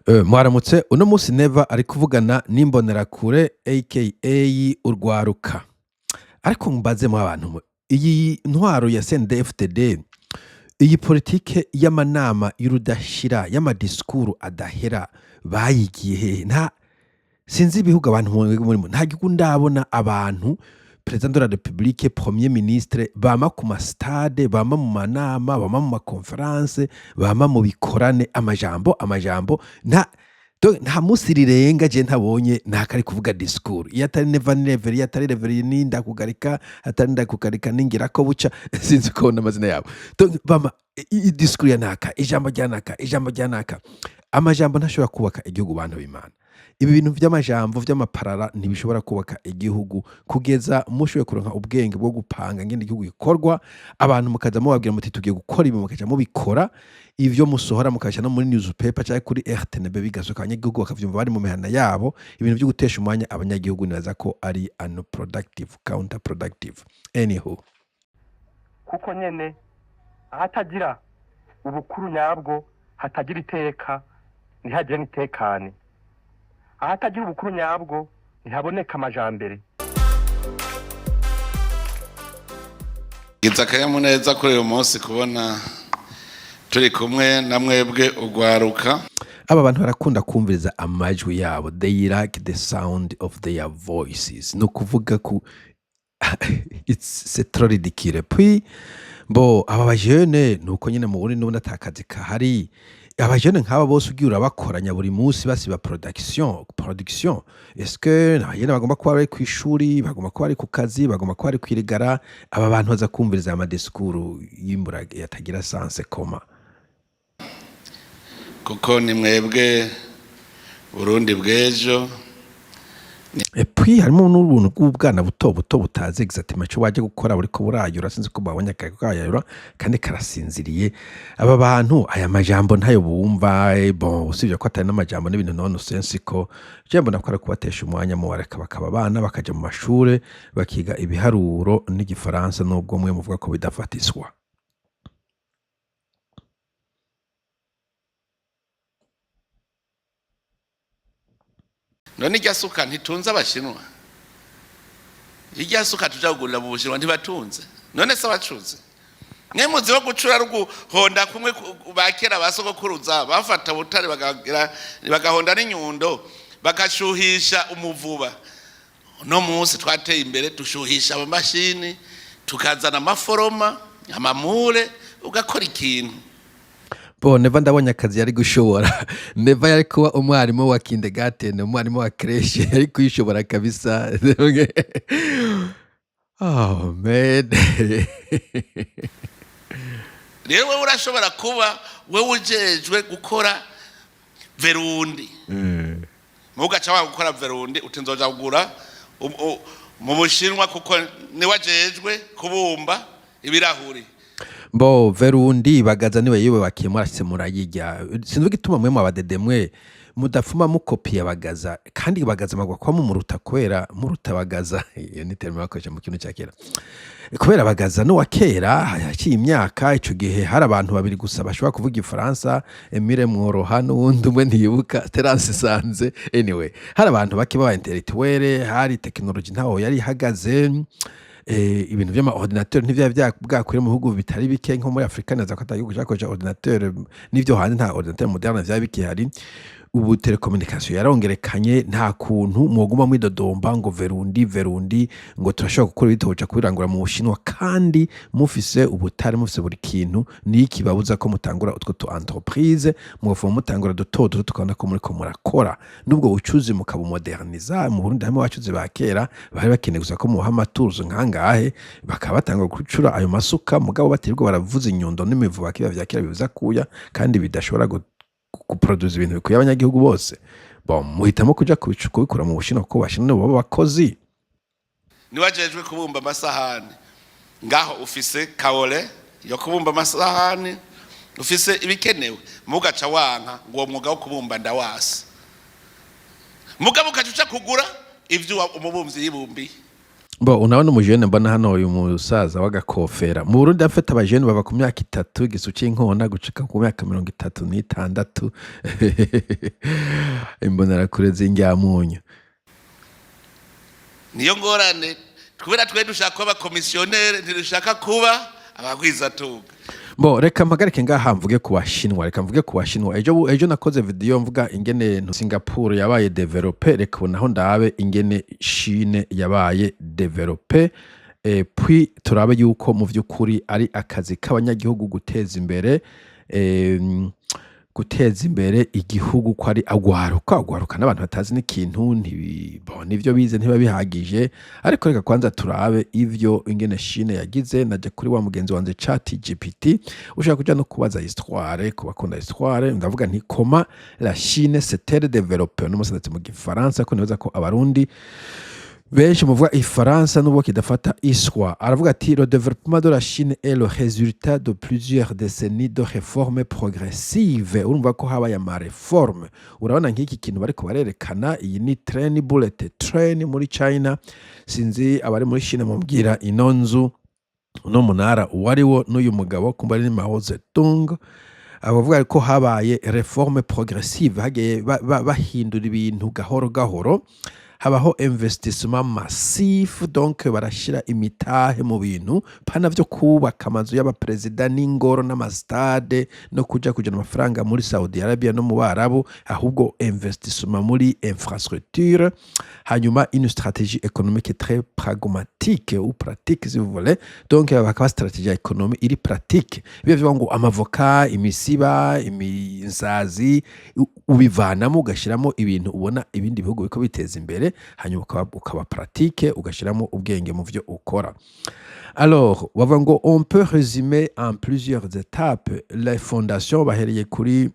Mwaramutse. Uno munsi Neva ari kuvugana n'Imbonerakure, aka urwaruka. Ariko mbaze mwa bantu mwe, iyi ntwaro ya CNDD-FDD, iyi politike y'amanama y'urudashira, y'amadisikuru adahera, bayigiye hehe? Nta sinzi ibihugu abantu murimo, nta gihugu ndabona abantu président de la République, premier ministre bama ku ma stade, bama mu manama, bama mu ma conférence, bama mu bikorane, amajambo amajambo. Nta donc nta musi rirenga je ntabonye ntakari kuvuga discours. Iyo atari Neva ni Reverien, iyo atari Reverien ni Ndakugarika, atari Ndakugarika ni Ngirakobuca, sinzi uko amazina yabo. Donc bama discours ya naka, ijambo rya naka, ijambo rya naka. Amajambo ntashobora kubaka igihugu, bantu b'Imana. Ibi bintu vy'amajambo vy'amaparara ntibishobora kubaka igihugu kugeza mushoboye kuronka ubwenge bwo gupanga ingene igihugu gikorwa. Abantu mukaza mubabwira muti tugiye gukora ibi, mukaca mubikora. Ivyo musohora mukabica no muri newspaper canke kuri RTNB, bigasohoka, abanyagihugu bakavyumva bari mu mihana yabo. Ibintu vyo gutesha umwanya abanyagihugu nibaza ko ari unproductive, counterproductive. Anywho, kuko nyene ahatagira ubukuru nyabwo hatagira iteka, ntihagire n'itekane. Ahatagira ubukuru nyabwo ntihaboneka amajambere. Ngize akanyamuneza kuri uyu munsi kubona turi kumwe na mwebwe ugwaruka. Aba bantu barakunda kumviriza amajwi yabo, they like the sound of their voices. Ni ukuvuga ku c'est trop ridicule. Puis bo aba bajene ni uko nyine mu Burundi n'ubundi ata kazi kahari. Abajene nk'aba bose ugiye urabakoranya buri munsi basiba production production. Est-ce que abajene bagomba kuba bari kw'ishuri, bagomba kuba bari ku kazi, bagomba kuba bari kwirigara? Aba bantu baza kumviriza aya madisikuru y'imbura yatagira sens koma? Kuko ni mwebwe Burundi bw'ejo. Et puis harimo n'ubuntu bw'ubwana buto buto butazi exactement ico waje gukora, buriko burayura. Sinzi ko babonye akariko kayayura kandi karasinziriye. Aba bantu aya majambo ntayo bumva. Bon, usibye ko atari n'amajambo n'ibintu nonsense, ko je mbona ko ari kubatesha umwanya. Mubareka bakaba abana, bakaja mu mashure, bakiga ibiharuro n'igifaransa, nubwo mwe muvuga ko bidafatiswa. None irya suka ntitunze Abashinwa? Irya suka tuja kugurira mu Bushinwa ntibatunze? None se abacuze mwe muzi wo gucura ari uguhonda kumwe ba kera ba sogokuruza bafata butare bagahonda n'inyundo, bagashuhisha umuvuba. Uno munsi twateye imbere, dushuhisha amamashini, tukazana amaforoma, amamure, ugakora ikintu. Bo Neva ndabonye akazi yari gushobora. Neva yari kuba umwarimu wa kindergarten, umwarimu wa crèche, yari kuyishobora kabisa. Oh man. Rero wewe urashobora kuba wewe ujejwe gukora verundi, mugaca wanga gukora verundi, uti nzoja kugura mu Bushinwa kuko niwe ajejwe kubumba ibirahuri. Bo verundi Bagaza niwe yiwe murashitse murayirya. Sinzi igituma mwe mwabadede mwe mudafuma mukopiya Bagaza, kandi Bagaza magwa kuba mumuruta, kubera muruta Bagaza. Iyo ni terme bakoresha mu kintu cya kera, kubera Bagaza n'uwa kera, haciye imyaka. Ico gihe hari abantu babiri gusa bashobora kuvuga igifaransa, Emile Mworoha n'uwundi umwe ntiyibuka, Terence Sanze. Anyway, hari abantu bake b'aba intellectuel, hari technology ntaho yari ihagaze. Ibintu vy'ama ordinateur ntivyari bwakwire mu bihugu bitari bike nko muri Afrika. Naza ko ata gihugu cakoresha ordinateur, n'ivyo hanze nta ordinateur moderne vyari bikihari. Ubu telecommunication yarongerekanye. Nta kuntu mwoguma mwidodomba ngo verundi verundi, ngo turashobora gukora ibitoja kubirangura mu Bushinwa, kandi mufise ubutare, mufise buri kintu. Niki babuza ko mutangura utwo tu entreprise? Mugafuma mutangura duto duto, tukabona ko muriko murakora nubwo bucuzi, mukabumoderniza. Mu Burundi harimo abacuzi ba kera bari bakeneye gusa ko mubaha amatuzo nkangahe, bakaba batangura gucura ayo masuka, mugabo batirirwa baravuza inyundo n'imivuba kiba vya kera bivuza kuya kandi bidashobora guproduza ibintu bikwiye abanyagihugu bose. Bon, muhitamo kuja kubikura mu Bushinwa kuko Bashinwa nibo baba abakozi. Niwe ajejwe kubumba amasahani. Ngaho ufise kaole yo kubumba amasahani, ufise ibikenewe, mugaca wanka ngo uwo mwuga wo kubumba ndawasi, mugabo ukaca uca kugura ivyo umubumvyi yibumbiye. Bo unabona umujene mbona hano, uyu musaza w'agakofera. Mu Burundi afite abajene bava ku myaka 3 igisu c'inkona gushika ku myaka 36, imbonerakure z'indyamunyu. Niyo ngorane, kubera twe dushaka kuba abakomisiyoneri, ntidushaka kuba abagwizatunga. Bo reka mpagarike ngaha mvuge ku Bashinwa, reka mvuge ku Bashinwa. Ejo nakoze video mvuga ingene Singapore yabaye développée, reka ubu naho ndabe ingene Chine yabaye développée, puis turabe yuko mu vy'ukuri ari akazi k'abanyagihugu guteza imbere igihugu, ko ari agwaruka n'abantu batazi n'ikintu bon, n'ivyo bize ntiba bihagije. Ariko reka kwanza turabe ivyo ingene Chine yagize. Naje kuri wa mugenzi wanje Chat GPT, ushaka kuja no kubaza histoire ku bakunda histoire, ndavuga nti: "Comment la Chine s'est-elle développée?" No musanze mu Gifaransa, ko nibaza ko Abarundi benshi muvuga Ifaransa nubwo kidafata iswa. Aravuga ati: "Le développement de la Chine est le résultat de plusieurs décennies de réformes progressives." Urumva ko habaye ama réformes. Urabona nk'iki kintu bariko barerekana, iyi ni train, bullet train muri China. Sinzi abari muri Chine mumbwira ino nzu, uno munara uwo ari wo, n'uyu mugabo kumva ari Mao Zedong. Abavuga ko habaye réforme progressive, hagiye bahindura ibintu gahoro gahoro, habaho investissement massif, donc barashira imitahe mu bintu pana vyo kubaka amazu y'abaperezida n'ingoro n'amastade no kuja kujana amafaranga muri Saudi Arabia no mu Barabu, ahubwo investissement muri infrastructure. Hanyuma une stratégie économique très pragmatique ou pratique, si vous voulez. Donc hakaba stratégie ya économie iri pratique, biba bivuga ngo amavoka, imisiba, imisazi ubivanamo ugashyiramo ibintu ubona ibindi bihugu biko biteza imbere, hanyuma ukaba pratique, ugashyiramo ubwenge mu byo ukora. Alors bavuga ngo on peut résumer en plusieurs étapes les fondations. Bahereye kuri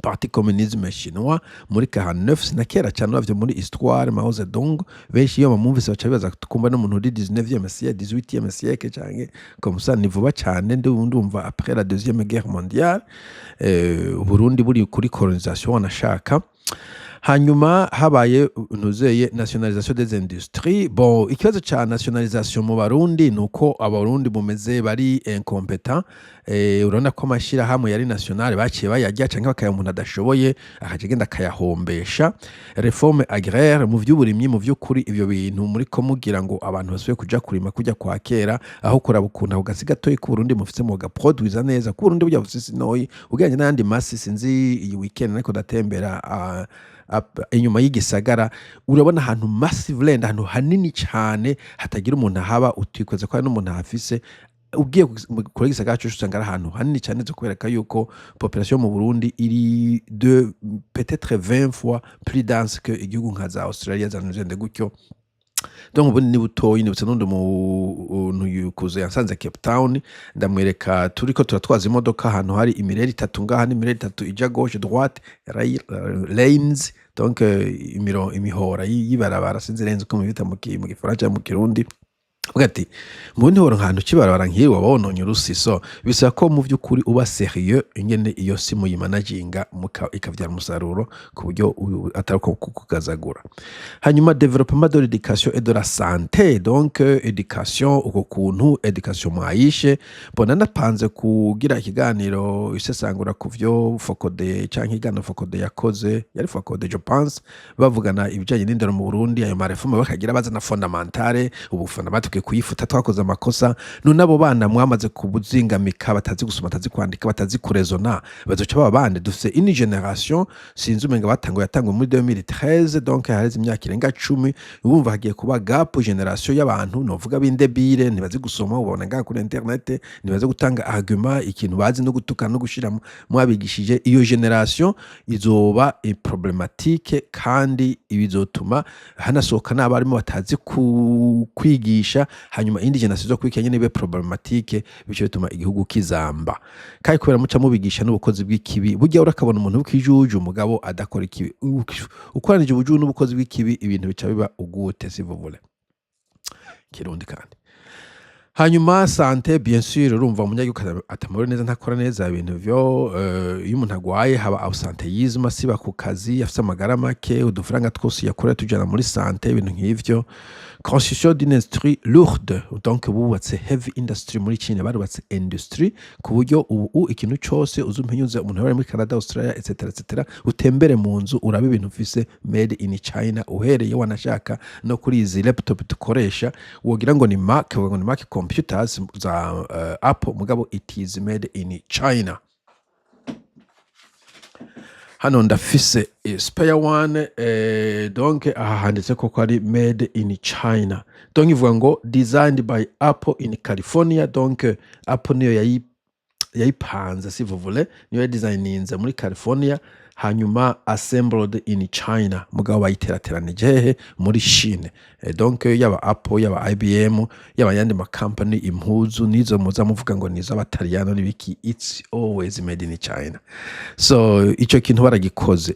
parti communisme chinois muri 49, sina kera cyane bavyo muri histoire. Mao Zedong, benshi iyo bamwumvise baca bibaza kumva n'umuntu uri 19e siècle, 18e siècle canke comme ça. Ni vuba cyane, ndumva après la Deuxième Guerre mondiale, Burundi buri kuri colonisation wanashaka. Hanyuma habaye ntuzeye nationalisation des industries. Bon, ikibazo ca nationalisation mu Barundi ni uko Abarundi mumeze bari incompétent. Urabona ko amashirahamwe yari nationale baciye bayarya canke bakaya umuntu adashoboye akaca agenda akayahombesha. Réforme agraire mu vy'uburimyi, mu vy'ukuri ivyo bintu muriko mugira ngo abantu basubiye kuja kurima kujya kwa kera, aho kuraba ukuntu ako gasi gatoyi k'Uburundi mufise mu gaproduiza neza, ko Uburundi burya bufise isi ntoyi ugereranyije n'ayandi masi. Sinzi, iyi weekend ariko ndatembera inyuma y'igisagara, urabona ahantu massive land, ahantu hanini cane hatagira umuntu ahaba, utikoze ko hari n'umuntu ahafise. Ugiye kure y'igisagara cose usanga ari ahantu hanini cane, zo kwereka yuko population mu Burundi iri de peut-être 20 fois plus dense que igihugu nka za Australia, za New Zealand gutyo. Donc ubundi ni butoyi. Nibutse n'undi muntu yukuze yansanze Cape Town, ndamwereka turiko turatwaza imodoka ahantu hari imireri itatu ngaha n'imireri itatu ija gauche, droite, lanes, donc imihora y'ibarabara, sinzi renze uko mubita mu Gifaransa canke mu Kirundi. Avuga ati mu bundi horonka ahantu c'ibarabara nk'iri waba wononye urusiso. Bisaba ko mu vy'ukuri uba sérieux ingene iyo si muyimanaginga ikavyara umusaruro ku buryo atari uko kukazagura. Hanyuma développement de l'éducation et de la santé, donc éducation, uko kuntu éducation mwayishe. Bona napanze kugira ikiganiro isesangura ku vyo FOCODE canke ikiganiro FOCODE yakoze, yari FOCODE je pense, bavugana ibijanye n'indero mu Burundi, ayo ma réformes bakagira bazana fondamentale. Ubu fondamentale tukwiye kuyifuta, twakoze amakosa. None abo bana mwamaze kubuzingamika, batazi gusoma, batazi kwandika, batazi kurezona, bazoca baba bande? Dufise une génération, sinzi, umenga batanguye, yatanguye muri 2013, donc hareze imyaka irenga 10. Urumva hagiye kuba gap génération y'abantu novuga b'indebire, ntibazi gusoma, ubona ngaha kuri internet, ntibazi gutanga argument, ikintu bazi no gutukana no gushira mwabigishije. Iyo génération izoba problématique, kandi ibizotuma hanasohoka n'abarimu batazi kwigisha. Hanyuma iyindi génération izokurikira nyene ibe problématique, bico bituma igihugu kizamba. Kandi kubera muca mubigisha n'ubukozi bw'ikibi, burya urakabona umuntu w'ikijuju umugabo adakora ikibi, ukoranije ubujuju n'ubukozi bw'ikibi, ibintu bica biba ugute, s'il vous plaît. Kirundi kandi. Hanyuma santé, bien sûr, urumva umunyagihugu atameze neza ntakora neza ibintu vyo iyo umuntu agwaye haba absentéisme, asiba ku kazi, afise amagara make, udufaranga twose yakorera tujana muri santé, ibintu nk'ivyo. Construction d'une industrie lourde, donc bubatse heavy industry muri Chine, barubatse industry ku buryo ubu ikintu cose uzumpinyuze umuntu ari muri Canada, Australia, etc etc, utembere mu nzu urabe ibintu ufise made in China, uhereye wanashaka no kuri izi laptop dukoresha, wogira ngo ni Mac, wogira ngo ni Mac computers za Apple, mugabo it is made in China. Hano ndafise spare one, donc aha handitse ko ari made in China, donc ivuga ngo designed by Apple in California. Donc Apple niyo yayipanze, si vous voulez, niyo yadesigninze muri California, hanyuma assembled in China, mugabo bayiterateranije hehe? Muri Chine. Donc yaba Apple, yaba IBM, yaba yandi makampani, impuzu nizo muza muvuga ngo nizo abataliyano n'ibiki, it's always made in China. So ico kintu baragikoze.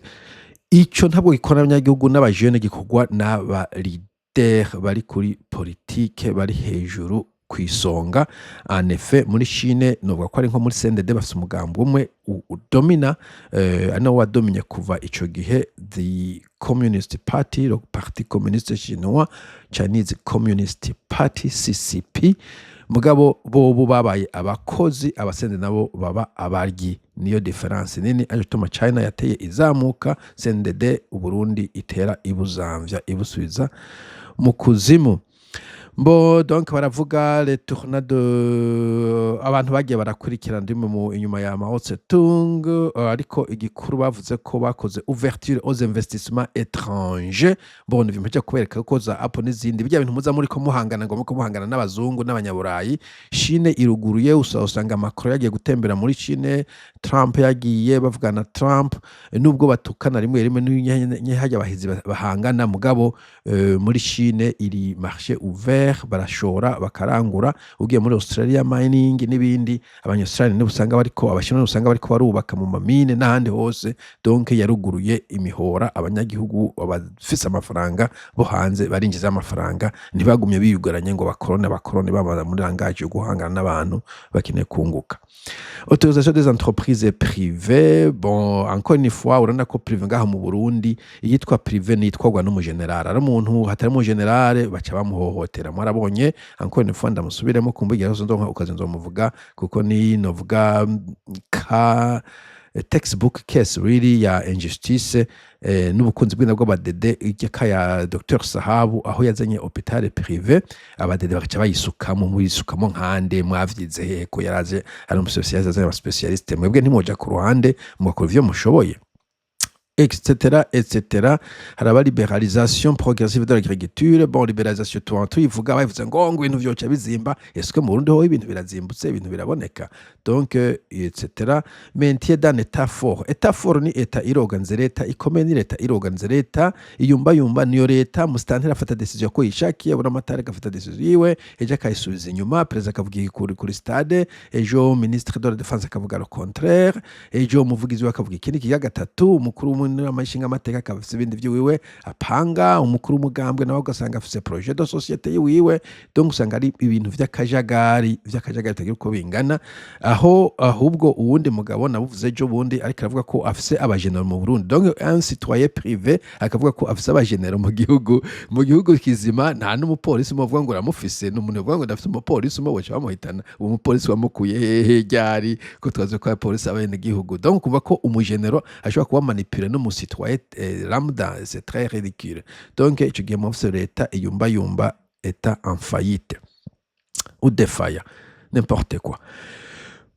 Ico ntabwo gikora n'abanyagihugu n'abajene, gikorwa n'aba leader bari kuri politike, bari hejuru ku isonga. En effet, muri Chine novuga ko ari nko muri CNDD, bafise umugambi umwe udomina, ari nawo wadominye kuva ico gihe, the Communist Party, le Parti Communiste Chinois, Chinese Communist Party, CCP. Mugabo bobo babaye abakozi, abasende nabo baba abaryi, niyo différence nini aje tuma China yateye izamuka, CNDD Uburundi itera ibuzamvya, ibusubiza mu kuzimu. Bo donc baravuga le tournant de abantu bagiye barakurikirana ndimo mu inyuma ya Mao Tse-tung, ariko igikuru bavuze ko bakoze ouverture aux investissements étrangers. Bon, ibintu byo kubereka ko za Apple n'izindi, bijya bintu muza muri ko muhangana ngo muko muhangana n'abazungu n'abanyaburayi, Chine iruguruye. Usanga Macron yagiye gutembera muri Chine, Trump yagiye bavugana na Trump, nubwo batukana rimwe rimwe n'hajya abahizi bahangana, mugabo muri Chine iri marché ouvert, barashora bakarangura. Ugiye muri Australia, mining n'ibindi, abanya-Australia nibo usanga bariko, abashinwa nibo usanga bariko barubaka mu mamine n'ahandi hose. Donc yaruguruye imihora, abanyagihugu abafise amafaranga bo hanze barinjiza amafaranga, ntibagumye biyugaranye ngo bakorone bakorone bamaze muri langage yo guhangana n'abantu bakeneye kunguka. Autorisation des entreprises privées, bon, encore une fois, urabona ko privé ngaha mu Burundi iyitwa privé nitwarwa n'umugenerale, ari umuntu hatari umugenerale baca bamuhohotera. Mwarabonye, encore une fois, ndamusubiremo kumbugira hose ndonka ukaza nzomuvuga, kuko ni novuga ka textbook case really ya injustice n'ubukunzi bw'inda bw'abadede, ijya ya Dr Sahabu, aho yazanye hôpital privé, abadede bagaca bayisukamo. Muyisukamo nkande? Mwavyize hehe ko yaraje ari umusocialiste, azanye abaspecialiste? Mwebwe ntimwoja ku ruhande mugakora ivyo mushoboye, etc etc. Haraba libéralisation progressive de l'agriculture. Bon, libéralisation tuba tuyivuga, bavuze ngo ibintu vyoca bizimba. Est-ce que mu Burundi ho ibintu birazimbutse, ibintu biraboneka? Donc etc. Maintien d'un état fort. État fort ni état iroganze, leta ikomeye ni leta iroganze, leta iyumba yumba niyo leta musitanteri afata décision ko yishakiye, buramatari agafata décision yiwe, ejo akayisubiza inyuma, perezida akavuga iki kuri stade, ejo ministre de la défense akavuga le contraire, ejo umuvugizi we akavuga ikindi kiga gatatu, umukuru w'inama amateka akaba afise ibindi vyiwiwe apanga, umukuru w'umugambwe nawe ugasanga afise projet de société yiwiwe. Donc usanga ari ibintu vy'akajagari bitagira uko bingana. Aho ahubwo uwundi mugabo nabuvuze ejo bundi, ariko aravuga ko afise abagenero mu Burundi, donc un citoyen privé akavuga ko afise abagenero mu gihugu kizima, nta n'umupolisi umwe avuga ngo uramufise. Ni umuntu uvuga ngo ndafise umupolisi umwe, boca bamuhitana. Uwo mupolisi wamukuye hehe, ryari, ko twazi ko abapolisi abenegihugu? Donc kuva ko umugenero ashobora kuba manipulé n'umusitoyen lambda, c'est très ridicule. Donc ico gihe mufise leta iyumbayumba, état en faillite ou défaillant, n'importe quoi.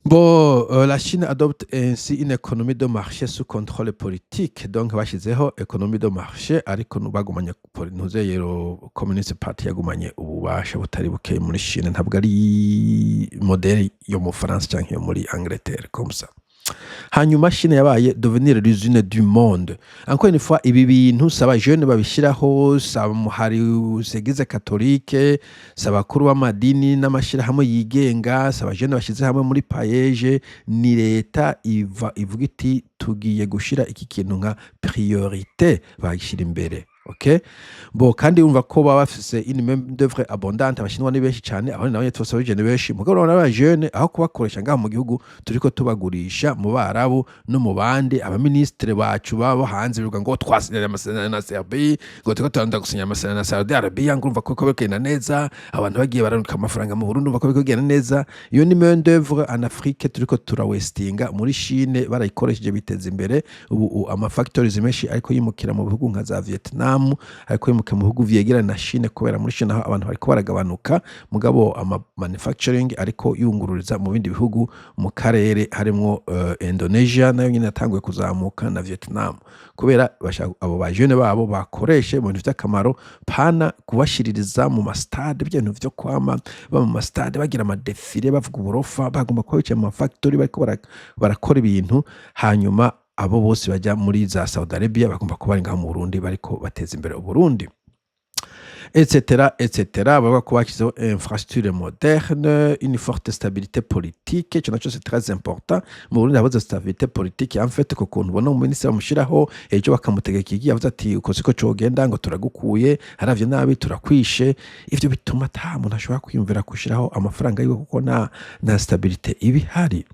Bon, la Chine adopte ainsi une économie de marché sous contrôle politique. Donc bashyizeho économie de marché, ariko bagumanye ntuzeyero Communist Party yagumanye ububasha butari buke muri Chine. Ntabwo ari modèle yo mu France cyangwa yo muri Angleterre comme ça. Hanyuma Chine yabaye devenir l'usine du monde. Encore une fois, ibi bintu saba jeune babishyiraho, saba hari église catholique, saba abakuru b'amadini n'amashyirahamwe yigenga, saba jeune bashyize hamwe muri PAEEJ, ni leta iva ivuga iti tugiye gushira iki kintu nka priorité, bagishyira imbere. Okay, bo kandi urumva ko baba bafise une main d'œuvre abondante. Abashinwa ni benshi cyane, abandi nabo twese abajene benshi. Mugabo urabona abajene, aho kubakoresha ngaha mu gihugu, turiko tubagurisha mu Barabu no mu bandi. Abaministre bacu baba hanze bivuga ngo twasinyanye amasezerano na Serbie, ngo turiko turanda gusinya amasezerano na Saudi Arabia, ngo urumva ko bigenda neza, abantu bagiye bararungika amafaranga mu Burundi, urumva ko biriko bigenda neza. Iyo ni main d'œuvre en Afrique turiko turawestinga. Muri Chine barayikoresheje, biteza imbere. Ubu ama factories menshi ariko yimukira mu bihugu nka za Vietnam, ariko yimuka mu bihugu vyegerana na Chine, kubera muri Chine aho abantu bariko baragabanuka, mugabo ama manufacturing ariko yungururiza mu bindi bihugu mu karere, harimwo Indonesia, nayo nyine yatanguye kuzamuka, na Vietnam, kubera bashaka abo bajene babo bakoreshe mu bintu vy'akamaro, pana kubashiririza mu mastade, bya bintu vyo kwama ba mu mastade bagira amadéfilé, bavuga uburofa. Bagomba kuba bicaye mu mafactory bariko barakora ibintu. Hanyuma abo bose bajya muri za Saudi Arabia bagomba kuba bari ngaho mu Burundi, bariko bateza imbere Uburundi, etc etc. Bavuga ko bashyizeho infrastructure moderne, une forte stabilité politique. Ico naco c'est très important. Mu Burundi habuze stabilité politique en fait, ku kuntu ubona umuminisitiri bamushiraho, ejo bakamutegeka iki, yavuze ati uko siko cogenda, ngo turagukuye, haravye nabi turakwishe. Ivyo bituma ata muntu ashobora kwiyumvira gushiraho amafaranga yiwe, kuko nta stabilité iba ihari.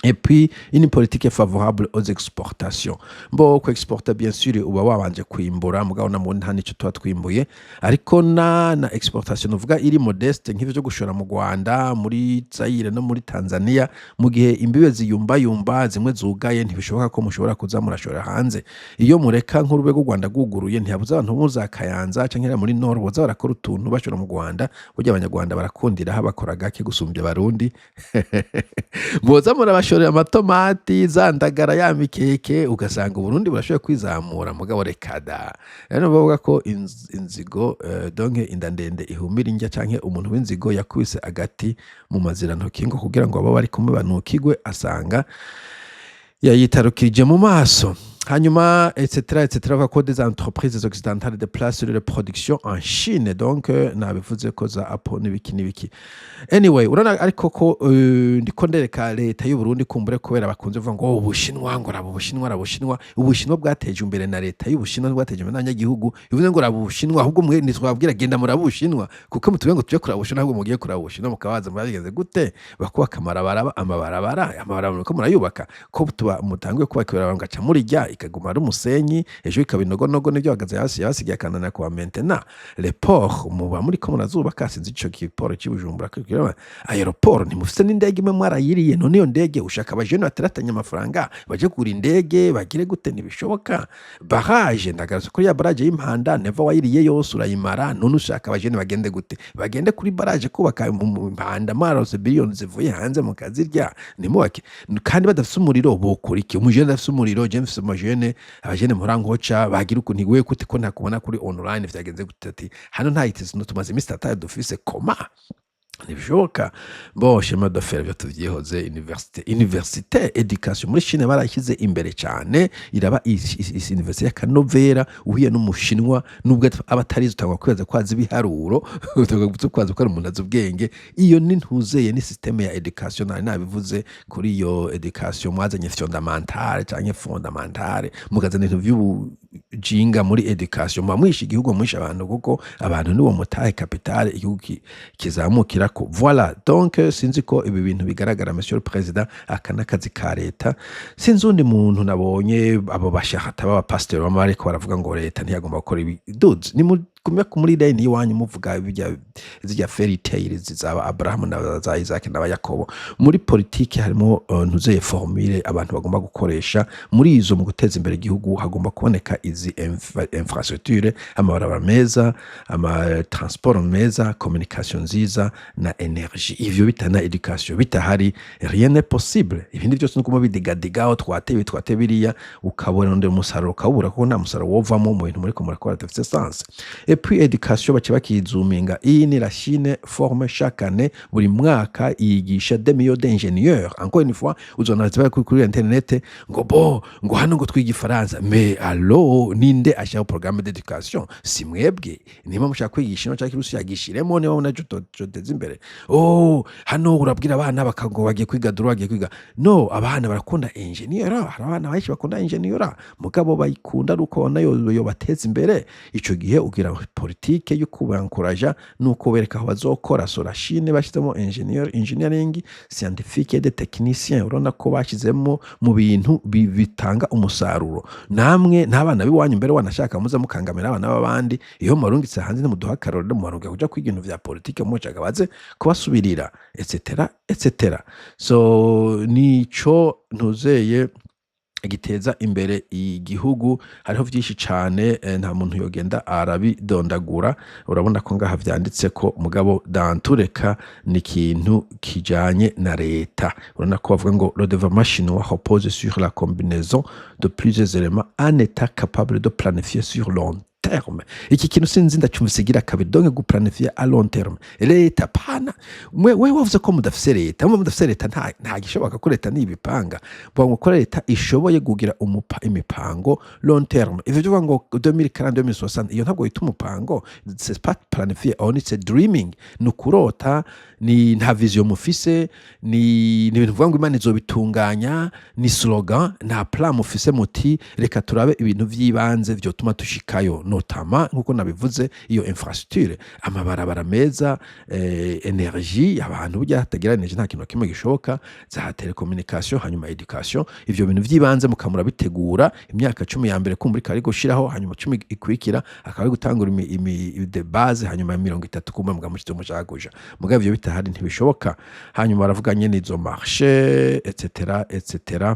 Et puis une politique favorable aux exportations. Bo ku exporter, bien sûr, uba wabanje kwimbura, mugabo na nta nico tuba twimbuye, ariko na exportation uvuga iri modeste, nk'ivyo byo gushora mu Rwanda, muri Zaire no muri Tanzania, mu gihe imbibe ziyumbayumba, zimwe zugaye, ntibishoboka ko mushobora kuza murashora hanze. Iyo mureka nk'urubego rw'u Rwanda rwuguruye, ntihabuze abantu bo za Kayanza canke muri Nord boza barakora utuntu bashora mu Rwanda. Burya Abanyarwanda barakundira aho bakora gake gusumbya Abarundi. Boza murabashorera amatomati, za ndagara, ya mikeke, ugasanga Uburundi burashoboye kwizamura. Mugabo reka da. Rero bavuga ko inzigo, donc inda ndende ihumira indya, canke umuntu w'inzigo yakubise agati mu mazirantoki ngo kugira ngo abo bari kumwe banukigwe, asanga yayitarukije mu maso. Hanyuma etc etc. Bavuga ko des entreprises occidentales déplacent leur production en Chine. Donc nabivuze ko za Apple n'ibiki n'ibiki. Anyway, urabona ariko ko ndiko ndereka leta y'u Burundi, kumbure kubera bakunze kuvuga ngo: "Oh, Ubushinwa, ngo raba Ubushinwa, raba Ubushinwa." Ubushinwa bwateje imbere na leta y'Ubushinwa, bwateje imbere n'abanyagihugu. Bivuze ngo raba Ubushinwa, ahubwo mwe ntitwabwira genda muraba Ubushinwa, kuko mutubwiye ngo tuje kuraba Ubushinwa, ahubwo mugiye kuraba Ubushinwa mukabaza mwabigenze gute, bakubaka amabarabara, amabarabara ko murayubaka, ko tuba mutanguye kubaka ibarabara mugaca murirya, ikaguma ari umusenyi, ejo ikaba inogonogo, nibyo bagaze hasi yabasigiye akananira kuba maintenant. Les ports muba muriko murazubaka, sinzi ico giport c'i Bujumbura, aéroport ntimufise n'indege imwe, mwarayiriye. None iyo ndege ushaka abajene bateratanya amafaranga baje kugura indege bagire gute? Ntibishoboka. Barrage, ndagarutse kuri ya barrage y'Impanda, neva wayiriye yose urayimara. None ushaka abajene bagende gute? Bagende kuri barrage kubaka mu Mpanda, mwarose biliyoni zivuye hanze mukazirya, ntimubake kandi badafise umuriro, bokora iki? Umujene adafise umuriro, je mfise amajene, abajene murangoca bagira ukuntu iwe gute ko ntakubona kuri online, vyagenze gute? Ati hano nta itisi, tumaze imisi itatu dufise koma, ntibishoboka. Bo chemin de fer byo tuvyihoze. Université, éducation muri Chine barashyize imbere cyane, iraba université y'akanovera. Uhuye n'Umushinwa, nubwo aba atarize, utangwa kwibaza ko azi ibiharuro, utangwa kwaza ko ari umuntu azi ubwenge. Iyo ni ntuzeye, ni système ya éducation. Nari nabivuze kuri iyo éducation mwazanye fondamentale canke fondamentale, mukazana ibintu vy'ubujinga muri éducation, muba mwishe igihugu, mwishe abantu, kuko abantu niwo mutahe capital igihugu kizamukirako. Voilà, donc sinzi ko ibi bintu bigaragara, monsieur le président. Aka n'akazi ka leta. Sinzi undi muntu nabonye, abo bashahata b'abapasiteri bama bariko baravuga ngo leta ntiyagomba gukora ibi. Dudes, nimugume muri line y'iwanyu, muvuga bijya zirya fairy tales zaba Abrahamu na za Isaac na Yakobo. Muri politike harimo ntuzeye formule abantu bagomba gukoresha. Muri izo, mu guteza imbere igihugu, hagomba kuboneka izi infrastructure: amabarabara meza, ama transport meza, communication nziza na énergie. Ivyo bitana éducation bitahari, rien n'est possible. Ibindi byose nuko bidigadiga, aho twateye twateye biriya, ukabona undi musaruro ukawubura, kuko nta musaruro wovamo mu bintu muriko murakora bidafise sens. Et Puis éducation, baca bakizuminga iyi la Chine forme chaque année, buri mwaka yigisha des millions d'ingénieurs. Encore une fois, uzona ziba kuri internet ngo bo ngo hano ngo twiga ifaransa. Mais allo, ninde ashaka programme d'éducation? Si mwebwe. Niba mushaka kwigisha ino cyangwa ikirusi, yagishiremo. Niba naco toteza imbere, oh, hano urabwira abana bakago bagiye kwiga droit, bagiye kwiga. No, abana barakunda ingénieur. Hari abana benshi bakunda ingénieur, mugabo bayikunda ari uko babona yo bateza imbere. Ico gihe ugira politike yo kubankuraja nuko bereka aho bazokora. So la Chine bashyizemo ingénieur, engineering, scientifique et des techniciens. Urabona ko bashyizemo mu bintu bitanga umusaruro. Namwe n'abana b'iwanyu mbere wanashaka muze mukangamira abana b'abandi. Iyo mubarungitse hanze, ntimuduha akarorero, mubarunga kuja kwiga ibintu vya politike, mucaga baze kubasubirira, etc etc. So nico ntuzeye giteza imbere igihugu. Hariho vyinshi cane, nta muntu yogenda arabidondagura. Urabona ko ngaha vyanditse ko, mugabo dantureka ni ikintu kijanye na leta. Urabona ko bavuga ngo le développement chinois repose sur la combinaison de plusieurs éléments, un état capable de planifier sur long terme. Iki kintu sinzi, ndacyumvise igira kabiri. Donc guplanifier à long terme, leta pana mwe. We wavuze ko mudafise leta, mwe mudafise leta, nta gishoboka ko leta nibipanga. Bavuga ko leta ishoboye kugira imipango long terme. Ivyo byo ngo 2040, 2060, iyo ntabwo yita umupango, c'est pas planifier, on c'est dreaming, ni ukurota, ni nta vision mufise, ni ibintu uvuga ngo Imana izobitunganya, ni slogan. Nta plan mufise muti reka turabe ibintu vy'ibanze vyotuma tushikayo, notamment nkuko nabivuze, iyo infrastructure, amabarabara meza, énergie. Abantu burya hatagira énergie nta kintu na kimwe gishoboka, za télécommunication, hanyuma éducation. Ivyo bintu vy'ibanze mukamura bitegura imyaka 10 ya mbere, kumbura ikaba ari gushiraho, hanyuma 10 ikurikira akaba ari gutangura de base, hanyuma ya 30 kumbe mugamushyize mushaka kuja. Mugabo ivyo bitahari ntibishoboka. Hanyuma baravuga nyene izo marché, etc etc.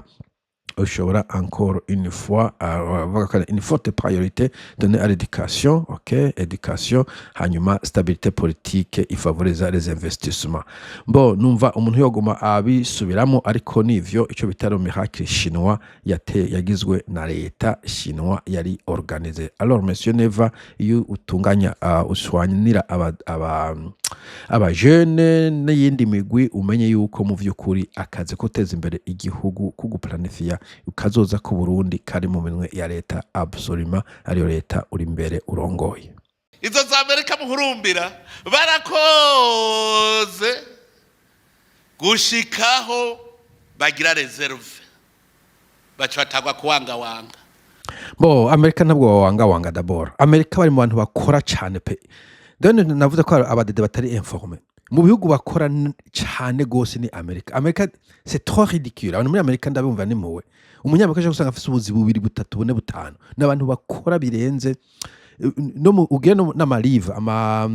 Ushobora encore une fois bavuga ko une forte priorité donnée à l'éducation, ok, éducation, hanyuma stabilité politique ifavoriza les investissements. Bon, numva umuntu yoguma abisubiramo, ariko nivyo ico bita le miracle chinois yagizwe na leta chinois yari organisée. Alors monsieur Neva, iyo utunganya, uswanira aba jeune n'iyindi migwi, umenye yuko mu vy'ukuri akazi ko guteza imbere igihugu, ko guplanifiya kazoza ku Burundi, kari mu minwe ya leta absolument, ariyo leta uri imbere urongoye. Izo za Amerika muhurumbira barakoze gushikaho bagira réserve, baca batagwa kuwangawanga. Bo Amerika ntabwo bawangawanga. D'abord Amerika bari mu bantu bakora cane pe. Done navuze ko abadede batari informé. Mu bihugu bakora cane gose ni Amerika. Amerika, c'est trop ridicule. Abantu muri Amerika ndabumva nimpuwe. Umunyamerika ashobora gusanga afise ubuzi bubiri, butatu, bune, butanu. N'abantu bakora birenze. No mu ugiye no n'ama leave, ama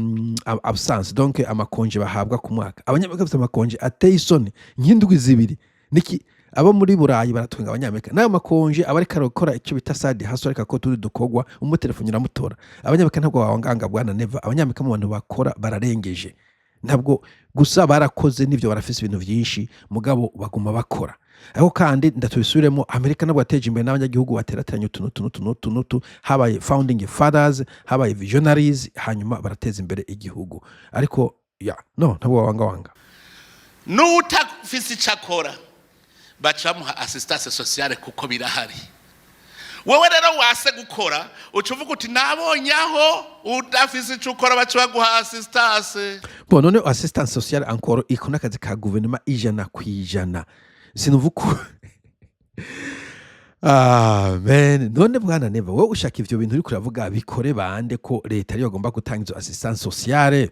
absence, donc ama congé bahabwa ku mwaka, abanyamerika bafite ama congé ateye isoni, nk'indwi 2. Niki abo muri Burayi baratwenga abanyamerika n'ayo ma congé aba ariko arakora icyo bita side hustle, ariko ko turi dukorwa umutelefoni uramutora. Abanyamerika ntabwo bawanganga, bwana Neva. Abanyamerika mu bantu bakora bararengeje. Ntabwo gusa barakoze n'ivyo, barafise ibintu vyinshi, mugabo baguma bakora. Ariko kandi ndatubisubiremo, Amerika nabwo yateje imbere n'abanyagihugu baterateranya utu n'utu n'utu n'utu n'utu. Habaye founding fathers, habaye visionaries, hanyuma barateza imbere igihugu. Ariko ya no ntabwo wangawanga. N'utafise icyo akora baca bamuha assistance sociale, kuko birahari. Wowe rero wase gukora, uca uvuga uti nabonye aho udafise icyo ukora baca baguha assistance. Bon, none assistance sociale encore iko n'akazi ka guverinoma 100%. Sinuva uko. Ah, man. None bwana Neva, wowe ushaka ivyo bintu uriko uravuga bikore bande, ko leta ariyo agomba gutanga izo assistance sociale?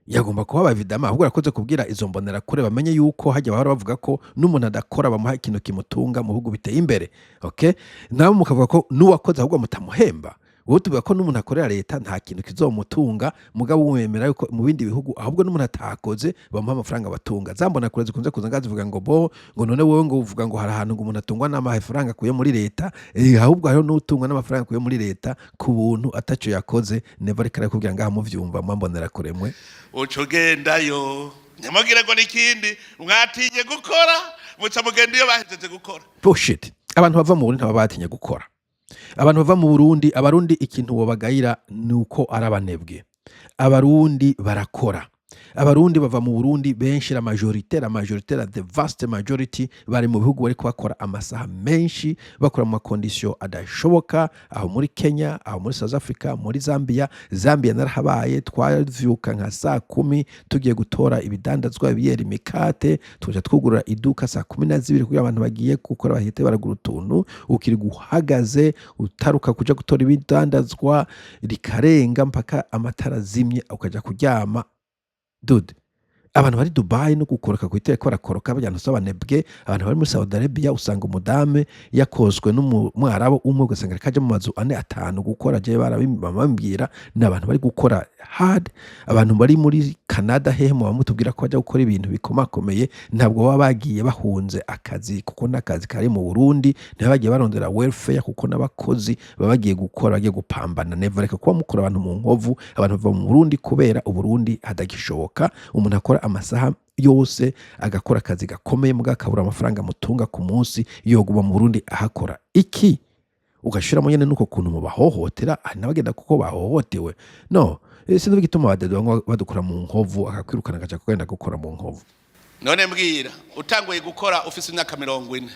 Yagomba kuba évidemment. Ahubwo arakoze kubwira izo mbonerakure bamenye yuko hajya bahora bavuga ko n'umuntu adakora bamuha ikintu kimutunga mu bihugu biteye imbere. Okay, nawe mukavuga ko n'uwakoze ahubwo mutamuhemba. Wowe tuvuga ko n'umuntu akorera leta nta kintu kizomutunga, mugabo wemera yuko mu bindi bihugu ahubwo n'umuntu atakoze bamuha amafaranga batunga. Za mbonakure zikunze kuza ngaha zivuga ngo bo ngo none wowe ngo uvuga ngo hari ahantu ngo umuntu atungwa n'amafaranga akuye muri leta, ahubwo hariho n'utungwa n'amafaranga akuye muri leta ku buntu ataco yakoze. Neva ariko arakubwira ngaha, muvyumva mwambonera kure mwe. Uca ugendayo, nyamugire ngo n'ikindi mwatinye gukora, muca mugenda iyo bahejeje gukora. Bullshit. Abantu bava mu Burundi ntibaba batinye gukora. Abantu bava mu Burundi, Abarundi, ikintu wobagayira ni uko ari abanebwe. Abarundi barakora. Abarundi bava mu Burundi benshi, la majorité, la the vast majority, bari mu bihugu bariko bakora amasaha menshi, bakora mu ma conditions adashoboka, aho muri Kenya, aho muri South Africa, muri Zambia. Zambia narahabaye, twavyuka nka saa 10 tugiye gutora ibidandazwa, ibiyeri, imikate, tukaja twugurura iduka saa 12 kugira abantu bagiye gukora bahite baragura utuntu. Ukiri guhagaze utaruka kuja gutora ibidandazwa, rikarenga mpaka amatara azimye, ukaja kuryama. Dude, abantu bari Dubai no gukoroka kwiteka barakoroka bajyana abanebwe. Abantu bari muri Saudi Arabia, usanga umudame yakozwe n'umwarabu umwe, ugasanga ariko aja mu mazu ane, atanu gukora. Je barabambwira, ni abantu bari gukora hard. Abantu bari muri Canada, hehe, muba mutubwira ko bajya gukora ibintu bikomakomeye, ntabwo baba bagiye bahunze akazi, kuko n'akazi kari mu Burundi. Ntibaba bagiye barondera welfare, kuko n'abakozi baba bagiye gukora, bagiye gupambana. Never, reka kuba mukora abantu mu nkovu. Abantu bava mu Burundi kubera Uburundi hadagishoboka. Umuntu akora amasaha yose, agakora akazi gakomeye, muga akabura amafaranga amutunga ku munsi, yoguma mu Burundi ahakora iki? Ugashiramo nyene nuko kuntu mubahohotera. Hari n'abagenda kuko bahohotewe. No sinzi igituma abadedo bamwe badukora mu nkovu, akakwirukana akaja kugenda gukora mu nkovu. None mbwira, utanguye gukora ufise imyaka 40,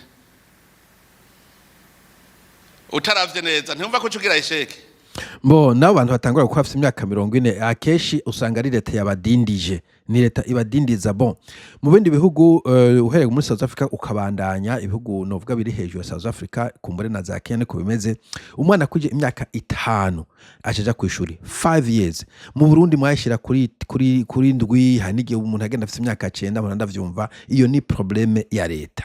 utaravye neza, ntiwumva ko uca ugira échec? Bo nabo bantu batangura gukora bafite imyaka 40, akenshi usanga ari leta yabadindije, ni leta ibadindiza. Bon, mu bindi bihugu, uhereye muri South Africa ukabandanya, ibihugu novuga biri hejuru ya South Africa, kumbure na za Kenya, niko bimeze. Umwana akuje imyaka 5 acaja ku ishuri, 5 years. Mu Burundi mwayishira kuri 7, hari n'igihe umuntu agenda afite imyaka 9, mpora ndavyumva. Iyo ni problème ya leta,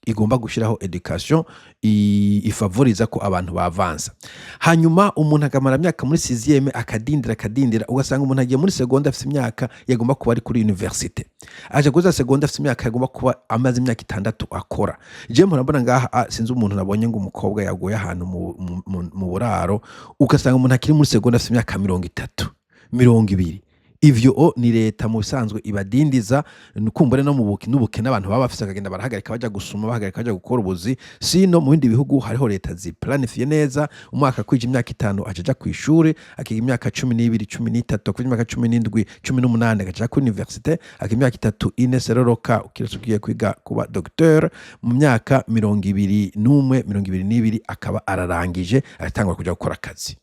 igomba gushyiraho education ifavoriza ko abantu bavansa. Hanyuma umuntu akamara imyaka muri sixième, akadindira, akadindira, ugasanga umuntu agiye muri seconde afite imyaka yagomba kuba ari kuri université, aje kuza seconde afite imyaka yagomba kuba amaze imyaka 6 akora. Je mpora mbona ngaha, sinzi umuntu nabonye ngo umukobwa yaguye ahantu mu buraro, ugasanga umuntu akiri muri seconde afite imyaka 30, 20. Ivyo o ni leta mu bisanzwe ibadindiza, kumbure no mu buki n'ubukene abantu baba bafise, akagenda barahagarika baja gusuma, bahagarika baja gukora ubuzi. Sino mu bindi bihugu hariho leta ziplanifiye neza. Umwaka kwija imyaka 5 acaja kw'ishure, akiga imyaka 12, 13, akiga imyaka 17, 18, agaca kuri université, akiga imyaka 3, 4, seroroka ukiretse ugiye kwiga kuba docteur. Mu myaka 21, 22 akaba ararangije, agatangura kuja gukora akazi.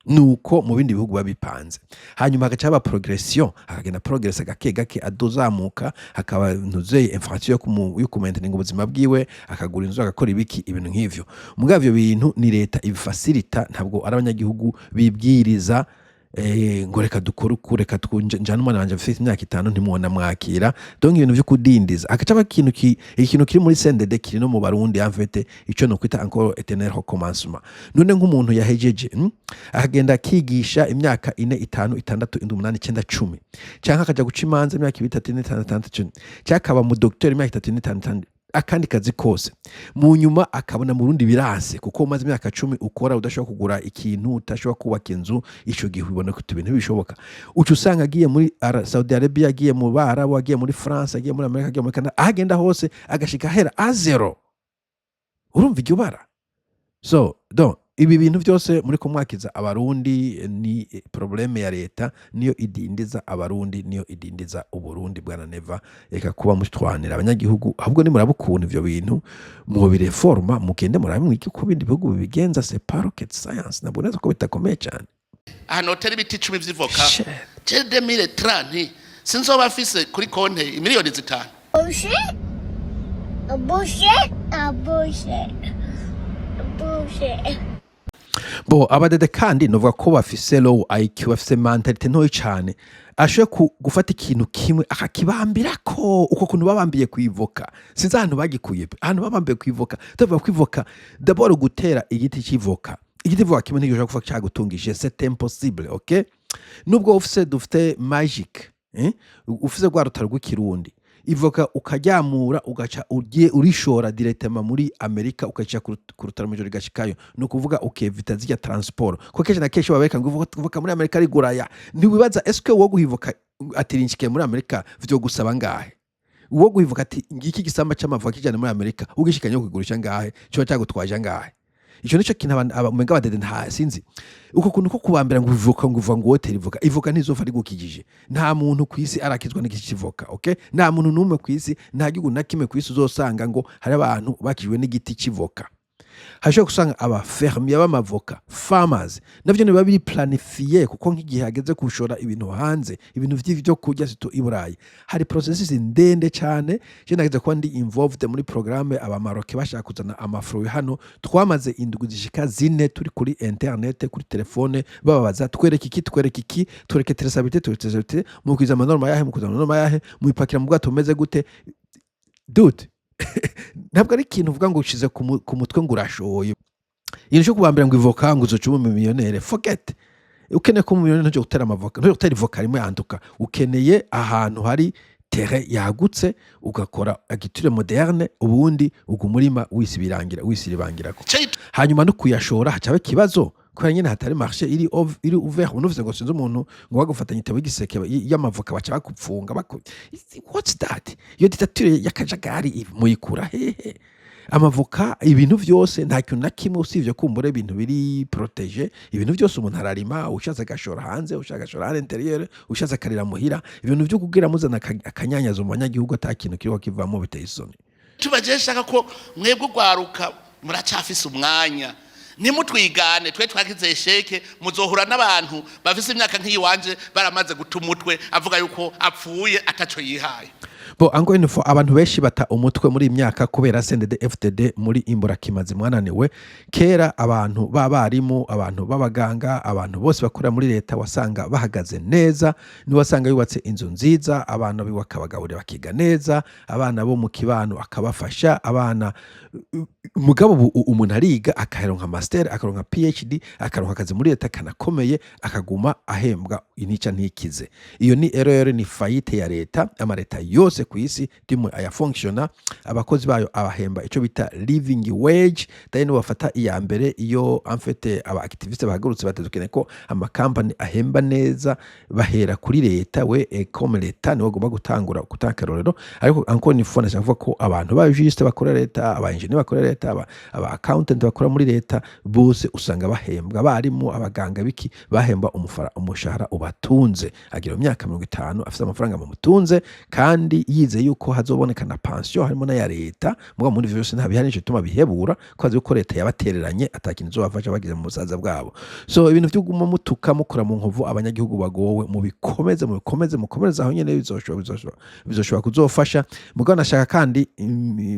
Nuko mu bindi bihugu biba bipanze. Hanyuma hagaca haba progression, akagenda progress gake gake, aduzamuka, hakaba ntuzeye inflation yo kumainteninga ubuzima bwiwe, akagura inzu, agakora ibiki, ibintu nk'ivyo. Mugabo ivyo bintu ni leta ibifacilita, ntabwo ari abanyagihugu bibwiriza ngo reka dukore uku, reka njane umwana wanje afite imyaka 5, ntimwona mwakira. Donc ibintu vyo kudindiza, agaca aba ikintu kiri muri CNDD, kiri no mu Barundi, en fait ico no kwita encore éternel recommencement. None nk'umuntu yahejeje, akagenda akigisha imyaka 4, 5, 6, 7, 8, 9, 10, canke akaja guca imanza imyaka 2, 3, 4, 5, 6, 10, canke akaba mu docteur imyaka 3, 4, 5, 6, akandi kazi kose, mu nyuma akabona mu Burundi biranse, kuko umaze imyaka 10 ukora udashobora kugura ikintu, udashobora kubaka inzu, ico gihe ubona ko ibintu bishoboka. Uca usanga agiye muri Saudi Arabia, agiye mu Barabu, agiye muri France, agiye muri Amerika, agiye muri Canada, aho agenda hose agashika ahera à zéro. Urumva iryo bara? So donc ibi bintu byose muri kumwakiza Abarundi ni problème ya leta, niyo idindiza Abarundi, niyo idindiza Uburundi. Bwana Neva, reka kuba mutwanira abanyagihugu, ahubwo nimuraba ukuntu ivyo bintu mubireforma, mugende murabe mwige uko ibindi bihugu bibigenza. C'est pas rocket science, nabwo neza ko bitakomeye cyane. Ahantu hotera ibiti 10 vy'ivoka, Shit. je 2030 sinzoba mfise kuri konte imiliyoni 5? Bullshit. A bullshit. A bullshit. A bullshit. Bo abadede kandi novuga ko bafise low IQ, bafise mentalité ntoyi cane. Ashoboye gufata ikintu kimwe akakibambirako uko kuntu babambiye kwivoka. Sinzi ahantu bagikuye pe, ahantu babambiye kwivoka. Tuvuga kwivoka d'abord, gutera igiti c'ivoka, igiti c'ivoka kimwe ntigishobora kuva cagutungishije, c'est impossible, okay? Nubwo ufise dufite magic, eh? Ufise rwa rutaro rw'ikirundi, ivoka ukaryamura, ugaca ugiye urishora directement muri Amerika, ukaca ku rutaro mw'ijoro rigashikayo, ni ukuvuga ukevita zirya transport, kuko kenshi na kenshi babereka ngo ivoka muri Amerika riguraya. Ntiwibaza eske wo guhivoka ati rinshikiye muri Amerika vyogusaba ngahe? Uwo guhivoka ati ngiki gisamba c'amavoka kijana muri Amerika, ugishikanye kugigurisha ngahe, coba cagutwaje ngahe? Ico nico kintu umenga abadede nta sinzi uko kuntu ko kubambira ngo ivoka, ngo uva ngo wotera ivoka, ivoka ntizova rigukijije. Nta muntu kw'isi arakizwa n'igiti c'ivoka, okay? Nta muntu n'umwe kw'isi, nta gihugu na kimwe kw'isi uzosanga ngo hari abantu bakijwe n'igiti c'ivoka. Hashobora gusanga aba fermiers b'amavoka, farmers, navyo biba biri planifié, kuko nk'igihe hageze gushora ibintu hanze, ibintu vy'ivyo kurya, surtout i Burayi, hari processus ndende cane. Je nageze kuba ndi involved muri programme abamaroke bashaka kuzana ama fruits hano. Twamaze indwi zishika 4 turi kuri internet, kuri telefone, bababaza: "Twereke iki, twereke iki, twereke traçabilité, twereke traçabilité, mukwiza ama normes yahe, mukwiza ama normes yahe, mubipakira mu bwato bumeze gute?" Dude, ntabwo ari ikintu uvuga ngo ushize ku mutwe ngo urashoye. Ikintu cyo kubambira ngo ivoka ngo uzoca uba umumillionnaire, forget. Ukeneye kuba umumillionnaire, ntujya gutera amavoka, ntujya gutera ivoka rimwe yanduka. Ukeneye ahantu hari terrain yagutse, ugakora agriculture moderne, ubundi uga umurima wisibirangirako. Hanyuma no kuyashora hacaba ikibazo kubera nyine hatari marché iri ouvert. Unuvuze ngo sinzi umuntu ngo bagufatanya igitebo y'igiseke y'amavoka, baca bakupfunga what's that? Iyo dictature y'akajagari muyikura hehe? Amavoka, ibintu vyose, nta kintu na kimwe usivye kumbura ibintu biri protégé. Ibintu byose umuntu ararima, ushatse agashora hanze, ushaka agashora à l'intérieur, ushatse akarira muhira. Ibintu vyo kugira muzana akanyanyazo mu banyagihugu ata kintu kiriko kivamo, biteye isoni. Tubaje shaka ko mwebwe ugwaruka muracafise umwanya, ntimutwigane twe twagize échec. Muzohura n'abantu bafise imyaka nk'iyiwanje baramaze guta umutwe, avuga yuko apfuye ataco yihaye. Bon, encore une fois, abantu benshi bata umutwe muri iyi myaka kubera CNDD FDD muri imburakimazi mwananiwe. Kera abantu b'abarimu, abantu b'abaganga, abantu bose bakorera muri leta wasanga bahagaze neza, ni wasanga yubatse inzu nziza, abana biwe akabagaburira bakiga neza, abana bo mu kibano akabafasha abana. Mugabo ubu umuntu ariga akaronka master, akaronka PhD, akaronka akazi muri leta kanakomeye, akaguma ahembwa inica ntikize. Iyo ni erreur, ni faillite ya leta. Amaleta yose ku isi dimwe ayafonctiona, abakozi bayo abahemba ico bita living wage. Daye bafata iya mbere iyo en fait aba activistes bahagurutse batandukanye ko amakampani ahemba neza, bahera kuri leta. We comme leta niwe agomba gutangura gutanga akarorero. Ariko encore une fois, ndashaka kuvuga ko abantu ba juriste bakora leta, aba engineer bakora leta, aba accountant bakora muri leta, bose usanga bahembwa, abarimu, abaganga, biki, bahemba umushahara ubatunze. Agira mu myaka 50 afise amafaranga bamutunze, kandi yizeye yuko hazoboneka na pension harimo n'aya leta. Mugabo muri ivyo vyose nta bihari, nico gituma bihebura ko azi yuko leta yabatereranye, ata kintu izobafasha bageze mu busaza bwabo. So ibintu vyo kuguma mutuka, mukora mu nkovu abanyagihugu bagowe, mubikomeze, mubikomeze, mukomereze aho nyene, bizoshobora kuzofasha. Mugabo nashaka kandi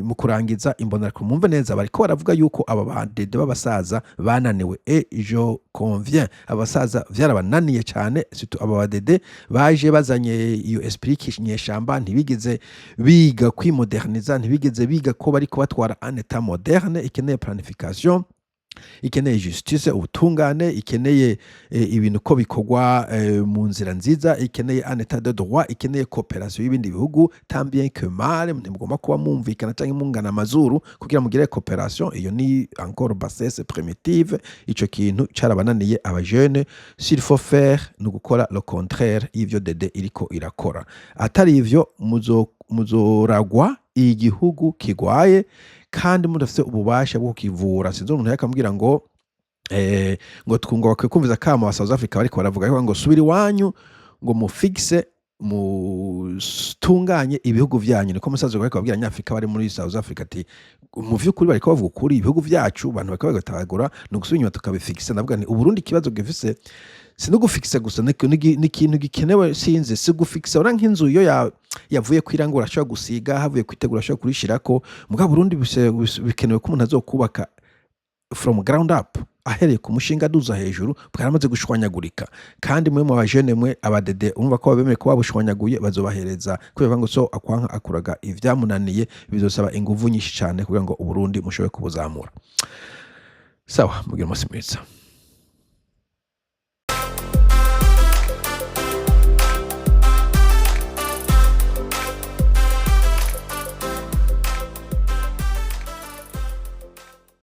mu kurangiza, imbonerakure mumve neza, bariko baravuga yuko aba badede b'abasaza bananiwe, et je conviens, abasaza vyarabananiye cyane, surtout aba badede baje bazanye iyo esprit kinyeshamba. Ntibigeze biga kwimoderniza, ntibigeze biga ko bariko batwara un état moderne ikeneye planification, ikeneye justice, ubutungane, ikeneye ibintu ko bikorwa mu nzira nziza, ikeneye un état de droit, ikeneye coopération y'ibindi bihugu, tant bien que mal. Ntimugomba kuba mumvikana canke mungana amazuru kugira mugire coopération. Iyo ni encore bassesse primitive. Ico kintu carabananiye aba jeunes. S'il faut faire, ni ugukora le contraire y'ivyo dede iriko irakora. Atari ivyo, muzoragwa igihugu kigwaye kandi mudafise ububasha bwo kukivura. Sinzi umuntu yakamubwira ngo ngo twunga bakwiye kumviza akamo wa South Africa bariko baravuga, ariko ngo subira iwanyu ngo mufixe, mutunganye ibihugu vyanyu. Niko musaza bariko babwira Abanyafrika bari muri South Africa, ati mu vy'ukuri bariko bavuga ukuri, ibihugu vyacu abantu bariko bagatagura, ni ugusubira inyuma tukabifixa. Ndavuga nti Uburundi ikibazo gifise si no gufixa gusa, ni ikintu gikenewe, sinzi, si gufixa. Ura nk'inzu iyo yavuye kwirangura ashobora gusiga, havuye kwitegura ashobora kurishirako. Mugabo Burundi bikenewe ko umuntu azokubaka from ground up, ahereye ku mushinga aduza hejuru. Bwaramaze gushwanyagurika. Kandi mwe mu bajene, mwe abadede, urumva ko babemeye ko babushwanyaguye, bazobahereza kubera ngo so akwanka akuraga ivyamunaniye. Bizosaba inguvu nyinshi cyane kugira ngo Uburundi mushobore kubuzamura. Sawa, mugire umunsi mwiza.